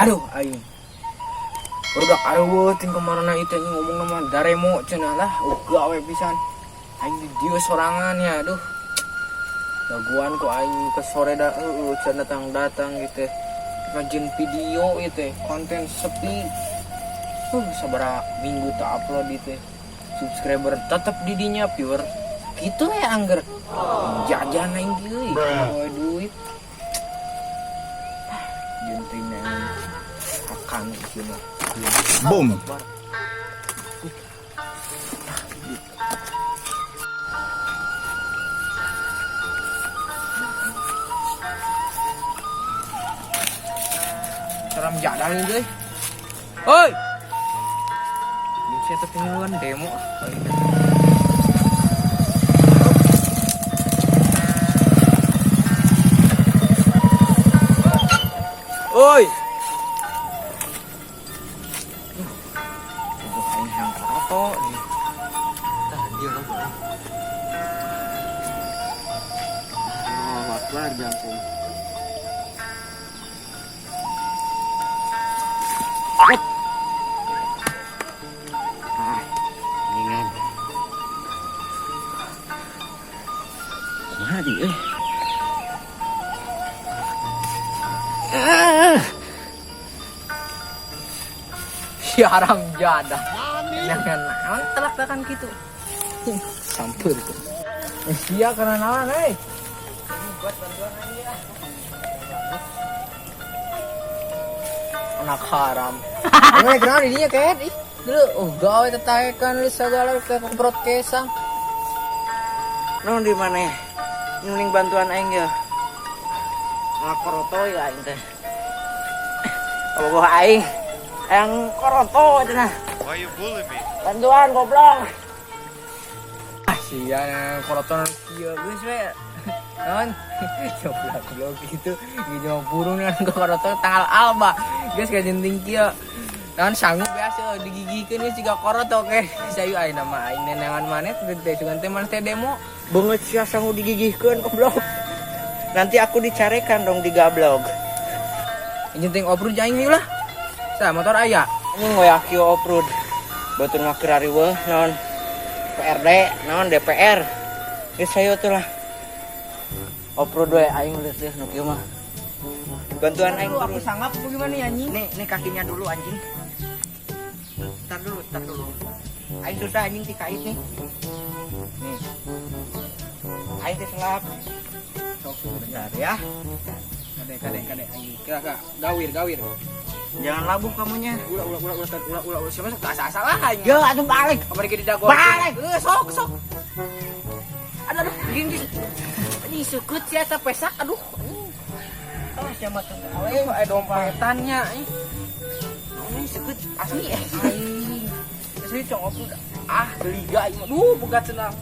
Aduh, aing. Udah areueuh ting kemana itu anjing ngomong nama daremo cenah lah, uga we pisan. Aing di dieu sorangan ya, aduh. Daguan ku aing ke sore da heueuh cenah datang-datang gitu. Rajin video itu konten sepi. Sabaraha minggu tak upload itu. Subscriber tetap didinya viewer gitu ya angger. Jajan aing kieu euy, duit. Jenting akan sini. Boom. Seram jadal ini euy. Oi. Ini saya ketinggalan demo. Oi. Duh, aing hayang koroto nih. Tah dia lah boleh. Allahu Akbar jangkung. Ah, ingat. Kumaha di euy? Ah. Si haram jadah. Jangan naon telak-telakan gitu. Sampur. Iya karena naon euy. Buat bantuan aing ya. Anak haram. Ini kenapa dinya kayak ih. Dulu oh gawe tetaekan lu segala ke broadcastan. Naon di mana? Nyuling bantuan aing ya. Ngakoroto ya aing teh. Bogoh aing. Yang koroto cenah. Why you bully me? Bantuan goblok. Ah sia koroton kieu geus we. Non, coba goblok gitu. Gitu burung kan koroton tanggal alba. Geus ka jenting kieu. Non sanggup biasa digigikeun geus jiga koroto ke. Sayu aing nama aing nenangan maneh teh sugan teh maneh teh demo. Beungeut sia sanggup digigihkeun goblok. Nanti aku dicarekan dong digablog. Jenting off-road aing lah. Sa motor aya. Anjing we kieu off-road. Batur mah keur riweuh naon PRD, naon DPR. Geus sayo tuh lah. Off-road we aing geus nu kieu mah. Bantuan aing Aduh, aku turun. sangap apa gimana ya anjing? Nih, nih kakinya dulu anjing. Ntar dulu, ntar dulu. Aing susah anjing dikait nih. Nih. Aing teh selap. Sok Bentar ya. Kade kade kade anjing. Kira kira gawir gawir. Jangan labuh kamunya. Ulah ulah ulah ulah ulah ulah ulah siapa sok asa-asa lah anjing. Ya, atuh balik. Kamari ge didago. Balik. Sok sok. Aduh aduh gini gini. Anjing seukeut sia eta pesak aduh. Oh, siapa tuh? Aduh, eh dompetannya ih. Ini seukeut Asli aing. Saya cong off ah geliga aing. Duh, begat cenah.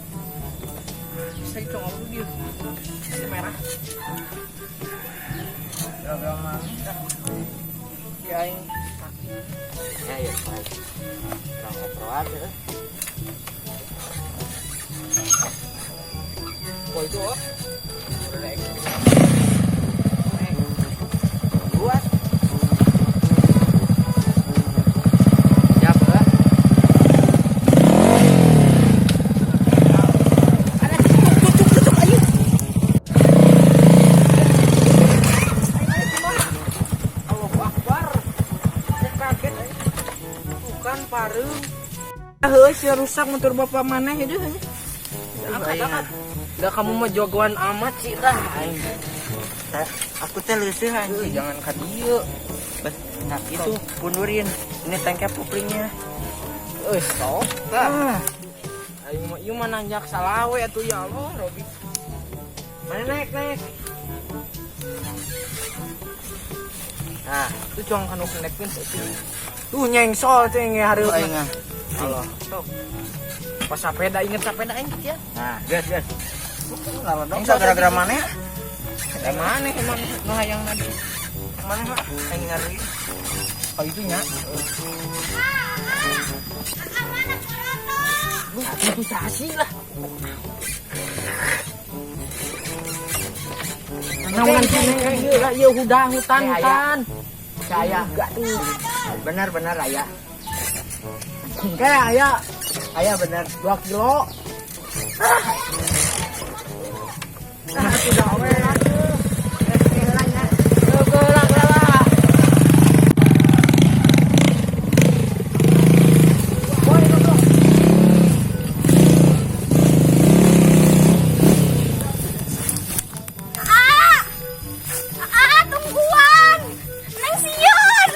Saya cong off dia. Si merah. Gara-gara mana? Ya aing kaki. Ya ya, baik. Kurang off-road ya. Oh itu oh. Udah naik. Buat. Siap, ya? Ada cucuk cucuk ayo. Allahu Akbar. Saya kaget. Bukan pareum. Heuh, sia rusak motor bapak maneh itu. Angkat, angkat. Udah kamu mah jagoan amat sih dah. Aing. Aku teh leuseih anjing. Jangan ka dieu. Nah, itu pundurin. Ini tangkap kuplingnya. Sok tah. Aing mah ieu mah nanjak salawe atuh ya Allah, Robi. Mana naik, naik. Nah, itu cuang kanu kenekkeun seutik. Tuh nyengsol teh nge hareup. Aing ah. Allah, sok. Pas sapeda inget sapeda aing ya. Nah, gas, gas. Aing Gara-gara mana? Eh mana emang nu hayang nadi. Mana mah? Aing ngari. Oh itu nya. Itu sasi lah. Naon sih neng ieu lah ieu hutan hutan hutan. Saya Enggak tuh. Benar benar aya. Kayak aya Aya bener. 2 kilo. Ah, sudah we. Geura geura. Boy, goblok. Ah! Ah, tungguan. Neng sieun.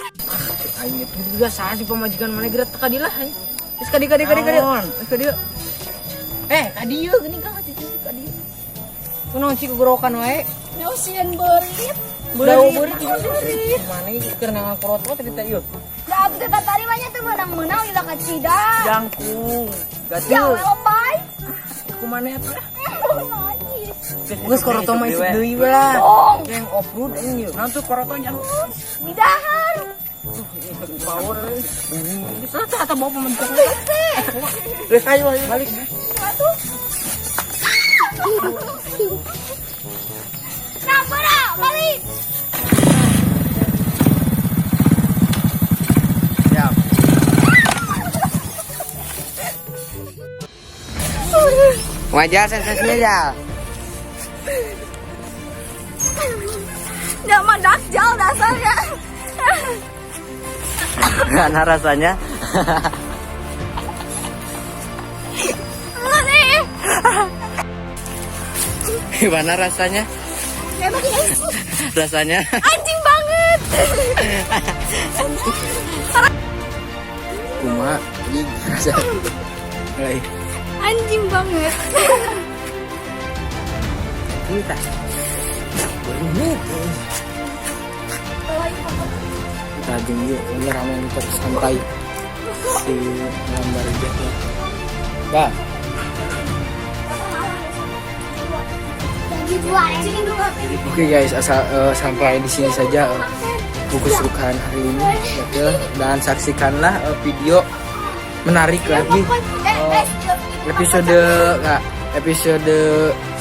Aing itu juga saha sih pamajikan mana geura teu kadilah aing. Geus kadi kadi kadi kadi. Naon? Geus kadieu. Eh, kadieu geuning kang cicing kadieu. Kunaon sih kegorokan wae? Neng sieun beurit. Bau beurit beurit. Mana ieu keur nangan koroto tadi teh ieu. Da abdi teh tadi mah nya teu meunang-meunang lila kacida. Jangkung. Ya Gatil. we lebay. Kumaha atuh lah. Najis. Geus koroto mah isuk deui we lah. Dong. Yang off-road aing ieu. Naon tuh koroto jangkung? Didahar. Power euy. Geus lah tah bawa pamajikan. Geus ayo ayo. Balik. Atuh. Nah, berak, balik. Siap. Wajar sensasinya ya. Nggak mah dakjal dasarnya. Gimana rasanya? Enggak nih. Gimana rasanya? Emang ya Rasanya? anjing banget. Kumaha anjing rasa. Mulai. Anjing banget. Kita. Berengut. Kita jeung yuk, ini rame untuk santai si gambar ya. Bah, oke guys, asal sampai di sini saja buku suruhan hari ini, betul. Dan saksikanlah video menarik lagi episode nggak episode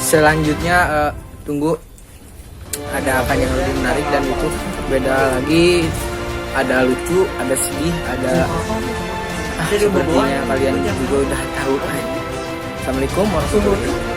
selanjutnya, tunggu ada akan yang lebih menarik dan itu beda lagi, ada lucu, ada sedih, ada ah, sepertinya kalian juga udah tahu. Assalamualaikum warahmatullahi wabarakatuh.